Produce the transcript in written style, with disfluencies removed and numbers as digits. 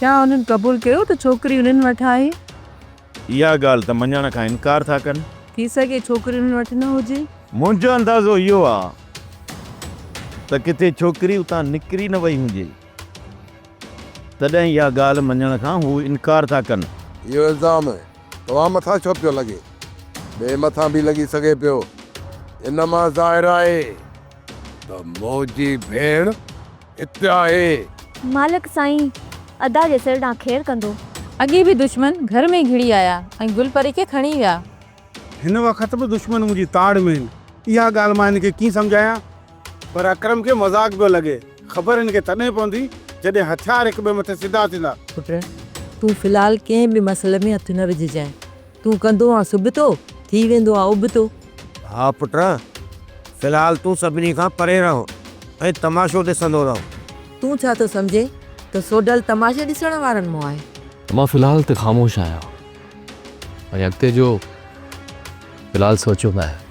ڇا انهن قبول ڪيو ته ڇوڪري انهن وٽ آهي؟ اها ڳالهه ته مڃڻ کان انڪار ٿا ڪن. ٿي سگهي ڇوڪري انهن وٽ نه هجي. منهنجو اندازو اهو آ ته ڪٿي ڇوڪري اتان نڪري نه وئي هجي، تڏهن اها ڳالهه مڃڻ کان هو انڪار ٿا ڪن. اهو الزام توهان مٿان ڇو پيو لڳي؟ ٻئي مٿان به لڳي سگهي پيو. ان مان ظاهر آهي ته منهنجي ڀيڻ هتي آهي. مالڪ سائين ادا جي سر ڏانهن خير ڪندو. اڳي به دشمن گهر ۾ گهڙي آيا ۽ گل پري کي کڻي ويا. هن وقت به دشمن منهنجي تاڙ ۾ آهن. اها ڳالهه مان هن کي ڪيئن سمجهايان؟ پر اڪرم کي مذاق پيو لڳي. خبر هن کي تڏهن پوندي جڏهن هٿيار هڪ ٻئي مٿي سڌا ٿيندا. پٽ، تون في الحال ڪنهن به مسئلي ۾ هٿ نه وجهجانء. تون ڪندو آن سبتو، ٿي ويندو آ ابتو. ها پٽ، في الحال تون سڀني کان پري رهه ۽ تماشو ڏسندو رهه. تون ڇا ٿو سمجهين ته سوڍل تماشي ڏسڻ وارن مان آهي؟ مان في الحال ته خاموش آهيان ۽ اڳتي جو في الحال سوچيو ناهي.